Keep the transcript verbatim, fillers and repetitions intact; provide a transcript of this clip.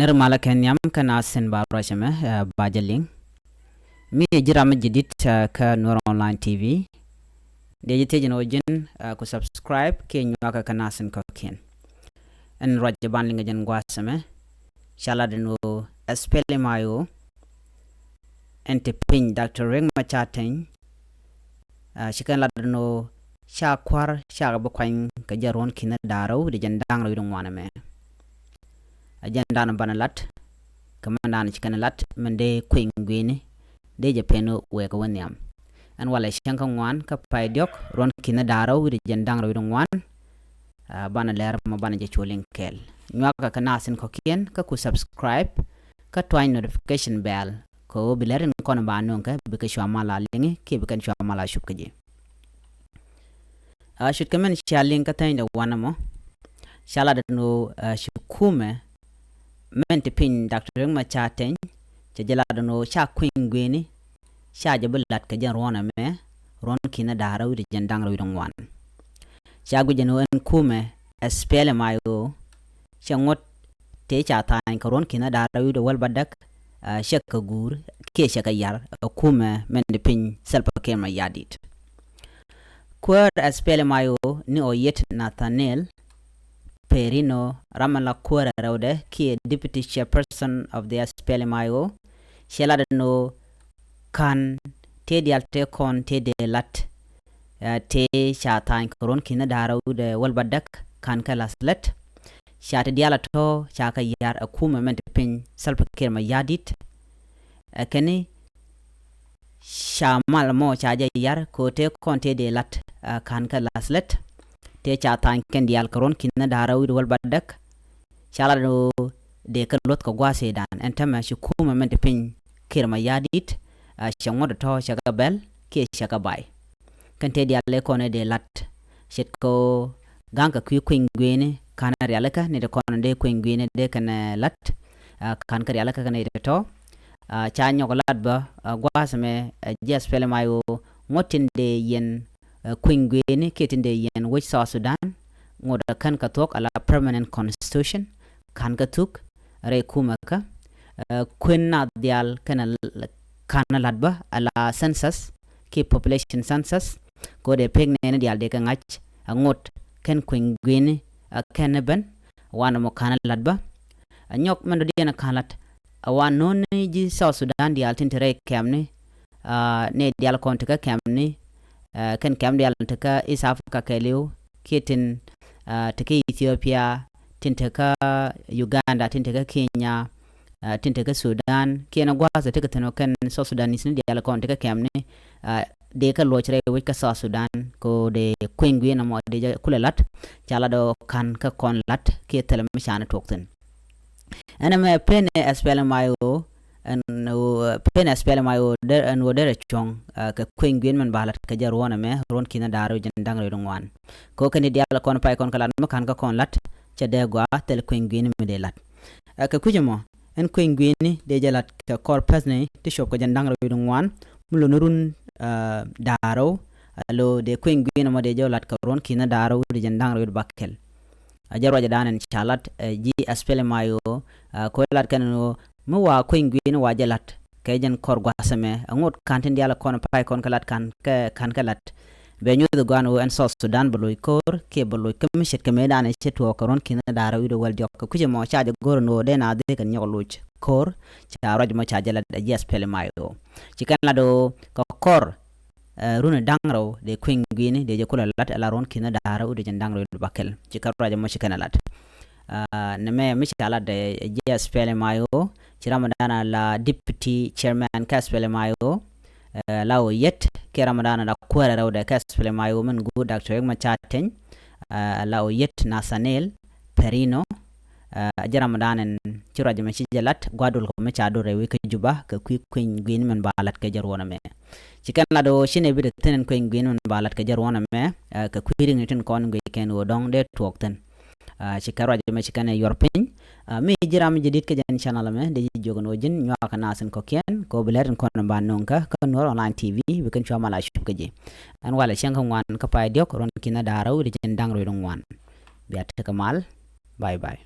Ri malä kɛ nhiam kä na sin ba ruacɛ mɛ, eh, ba jɛ liŋ. Mi ji̱ ram mi ji̱ dit, eh, kä Nuer Online T V. Dee ji̱ thiec ni wä ji̱n, eh, ku subscribe kiɛ nyuakä kä na sin kɔ̱kiɛn. Ɛn ruac jɛ ban liŋ ji̱n gua̱a̱th ɛmɛ. Ca lat ni wä S P L M I O. Ɛn ti piny Doctor Riek Machar Teny. Ah, ci kɛn lat ni wä ca kua̱r ca kɛ bi kuany kɛ jɛ ruɔ̱n ki̱n da̱ŋ rɛw wi̱cdɛ jiɛn da̱ŋ rɛw wi̱cdɛ ŋuan ɛmɛ. A jɛn dan banɛ lat kɛ mɛn dan ci kɛn lat mɛn dee kueny gui̱ni dee jɛ pen wek wä nhiam. Ɛn walɛ cäŋ kä ŋuan kä pay diɔk ruɔ̱n ki̱n da̱ŋ rɛw wi̱cdɛ jiɛn da̱ŋ rɛw wi̱cdɛ ŋuan. Ah, banɛ lɛr mɔ banɛ jɛ cu liŋ kɛɛl. Nyuakä kä na sin kɔ̱kiɛn kä ku subscribe kä tuany notification bell kɛ ɣöö bi lɛr in kɔn ba nöŋ kɛ bikɛ cua mal a liŋi kiɛ bikɛn cua mal a cup kä ji̱. Ah, cut kɛ mɛn cia liŋ kä thɛny dɛ wanɛ mɔ. Ca lat ni wä, ah, ci kumɛ mɛn ti piny Doctor Riek Machar Teny. Cɛ jɛ lat ni wä ca kueny gui̱ni ca jɛ bi lat kɛ jɛn ruɔ̱n ɛmɛ ruɔ̱n ki̱n da̱ŋ rɛw wi̱cdɛ jiɛn da̱ŋ rɛw wi̱cdɛ ŋuan. Ca guic jɛ ni wä ɛn kumɛ S P L M I O cɛ ŋuɔ̱t tëë ca tha̱a̱ny kɛ ruɔ̱n ki̱n da̱ŋ rɛw wi̱cdɛ wäl bädäk, ah, cɛ kɛ guur kiɛ cɛ kɛ yar ɛ kumɛ mɛn ti piny Salva Kiir Mayardit. Kuäär S P L M I O ni Oyet Nathaniel Perino ram mi la kuäär rɛwdɛ kiɛ deputy chairperson of the S P L M I O. Cɛ lat ni wä ka̱n tëë diaal tëë kɔn tëë dee lat, eh, tëë ca tha̱a̱ny kɛ ruɔ̱n ki̱n da̱ŋ rɛw wi̱cdɛ wäl bädäk ka̱n kɛ la̱th lät. Ca ti diaal a tɔ̱ ca kɛ yar ɛ kumɛ mɛn ti piny Salva Kiir Mayardit. Ɛ kɛn ni ca mal mɔ ca jɛ yar kɛ ɣöö tëë kɔn tëë dee lat, ah, ka̱n kɛ la̱th lät. Tëë ca tha̱a̱ny kɛn diaal kɛ ruɔ̱n ki̱n da̱ŋ rɛw wi̱cdɛ wäl bädäk. Ca lat ni wä dee kɛ luɔ̱th kɛ gua̱a̱th ëëdan ɛn täämɛ ci kumɛ mɛn ti piny Kiir Mayardit, ah, cɛ ŋuɔ̱t tɔ̱ cɛ kɛ bɛl kiɛ cɛ kɛ bay. Kɛn tëë diaal ëë kɔn ëë dee lat ce̱tkɛ ɣöö ga̱ŋ kɛ kui̱ kueny gui̱ni ka̱n rialikä ni ti kɔn dee kueny gui̱ni dee kɛn, eh, lat, ah, ka̱n kɛ rialikä kɛn i̱ ti tɔ̱. Ah, ca nyɔk lat bä, ah, gua̱a̱th ɛmɛ, eh, ji̱ S P L M I O ŋuɔ̱t tin dee yɛn, eh, kueny gui̱ni kiɛ tin dee yɛn wec South Sudan. Ŋuɔ̱t ɛ kän kɛ thuɔ̱k ala permanent constitution ka̱n kɛ thuk rɛy kumɛ kä, eh, kuën nath diaal kɛn ka̱n lat bä ala census kiɛ population census. Kɛ ɣöö dee pek nɛɛni diaal dee kɛ ŋa̱c ɛ ŋot kɛn kueny gui̱ni, eh, kɛn ben wanɛ mɔ ka̱n lat bä. Ɛ nyɔk mɛn dɔ̱diɛn ka̱n lat ɛ wan no̱o̱ni ji̱ South Sudan diaal tin te rɛy kɛmni, ah, nɛy diaal kɔn te kä kɛmni, eh, kɛn kɛm diaal te kä East Africa kɛɛliw kiɛ tin, ah, te kä Ethiopia, tin te kä Uganda, tin te kä Kenya, ah, tin te kä Sudan kiɛ ni gua̱a̱th te kä thi̱n ɔ kɛn South Sudanese ni diaal kɔn te kä kɛmni, ah, dee kɛ luɔc rɛy wec kä South Sudan kɛ ɣöö dee kueny gui̱n ɛmɔ dee jɛ kulɛ la̱t. Ca lat ɔ ka̱n kä kɔn la̱t kiɛ thilɛ mi ca ni tuɔɔk thi̱n. Ɛn ɛmɛ pen ɛ S P L M I O, ɛn ɣöö pen ɛ S P L M I O der, ɛn ɣöö derɛ cuɔ̱ŋ, ah, kɛ kueny gui̱n min ba la̱t kɛ jɛ ruɔ̱n ɛmɛ ruɔ̱n ki̱n da̱ŋ rɛw jiɛn da̱ŋ rɛw wi̱cdɛ ŋuan. Kɛ ɣöö kɛn diaal kɔn pay kɔn kɛ la̱t mi ka̱n kä kɔn la̱t cɛ dee gɔaa thil kueny gui̱n mi dee la̱t. Ah, kɛ kui̱c ɛmɔ ɛn kueny gui̱ni dee jɛ la̱t kɛ kɔr päthni ti cuɔp kɛ jiɛn da̱ŋ rɛw wi̱cdɛ ŋuan mi lo̱ni run, ah, da̱ŋ rɛw. Ah, lo dee kueny gui̱ni mɔ dee jɛ la̱t kɛ ruɔ̱n ki̱n da̱ŋ rɛw wi̱cdɛ jiɛn da̱ŋ rɛw wi̱cdɛ bäkɛl. A jɛ ruacdan ɛn ca lat, eh, ji̱ S P L M I O, ah, kɛ ɣöö lat kɛn ɛn ɣöö mi wa kueny gui̱ni wa jɛ la̱t kɛ jɛn kɔr gua̱a̱th ɛmɛ ɛ ŋot ka̱n tin diaal kɔn pay kɔn kɛ la̱t ka̱n kɛ, ka̱n kɛ la̱t. Bɛ nyuth gɔaa ɛn ɣöö ɛn South Sudan bɛ loc ko̱o̱r kiɛ bɛ loc kä mi ce̱tkɛ mëëdan ɛ ce̱t tuɔɔk kɛ ruɔ̱n ki̱n da̱ŋ rɛw wi̱cdɛ wäl diɔ̱k. Kɛ kui̱c ɛmɔ ca jɛ go̱r ɛn ɣöö dee na dee kɛn nyɔk loc ko̱o̱r. Ca ruac ɛmɔ ca jɛ lat ɛ ji̱ S P L M I O. Ci kɛn lat ɣöö kɛ kɔr, eh, run da̱ŋ rɛw dee kueny gui̱ni dee jɛ kulɛ lat ala ruɔ̱n ki̱n da̱ŋ rɛw wi̱cdɛ jiɛn da̱ŋ rɛw wi̱cdɛ bäkɛl. Ci kɛn ruac ɛmɔ ci kɛn ɛ lat. Ah, nɛmɛ mi ca lat ɛ ji̱ S P L M I O ci ram dan ala deputy chairman kä S P L M I O, eh, la Oyet kiɛ ram dan ala kuäärɛ rɛwdɛ kä S P L M I O min guut Doctor Riek Machar Teny, eh, la Oyet Nathaniel Perino, eh, a ji̱ ram dan ɛn ci ruac ɛmɛ ci jɛ lat gua̱a̱th dol kɔ mi ca dol rɛy wec kä Juba kɛ kui̱ kueny gui̱n min ba lat kɛ jɛ ruɔ̱n ɛmɛ. Ci kɛn lat ɣöö ci nɛ bi te thi̱n ɛn kueny gui̱n min ba lat kɛ jɛ ruɔ̱n ɛmɛ, eh, kɛ kui̱ riŋni tin kɔn guic kɛn ɣöö dɔ̱ŋ dee tuɔɔk thi̱n. Ah, ci kɛn ruac ɛmɛ ci kɛn ɛ yuɔr piny. Ah, mi ji̱ ram ji̱ di̱t kä jɛn channel ɛmɛ dee ji̱ jiök ɛn ɣöö ji̱n nyuakä na thi̱n kɔ̱kiɛn kɛ ɣöö bi lɛr in kɔn in ba nöŋ kä kä Nuer Online T V bi kɛn cua mal a cup kä ji̱. Ɛn walɛ cäŋ kä ŋuan kä pay diɔ̱k ruɔ̱n ki̱n da̱ŋ rɛw wi̱cdɛ jiɛn da̱ŋ rɛw wi̱cdɛ ŋuan. Bia tekɛ mal. Bye bye.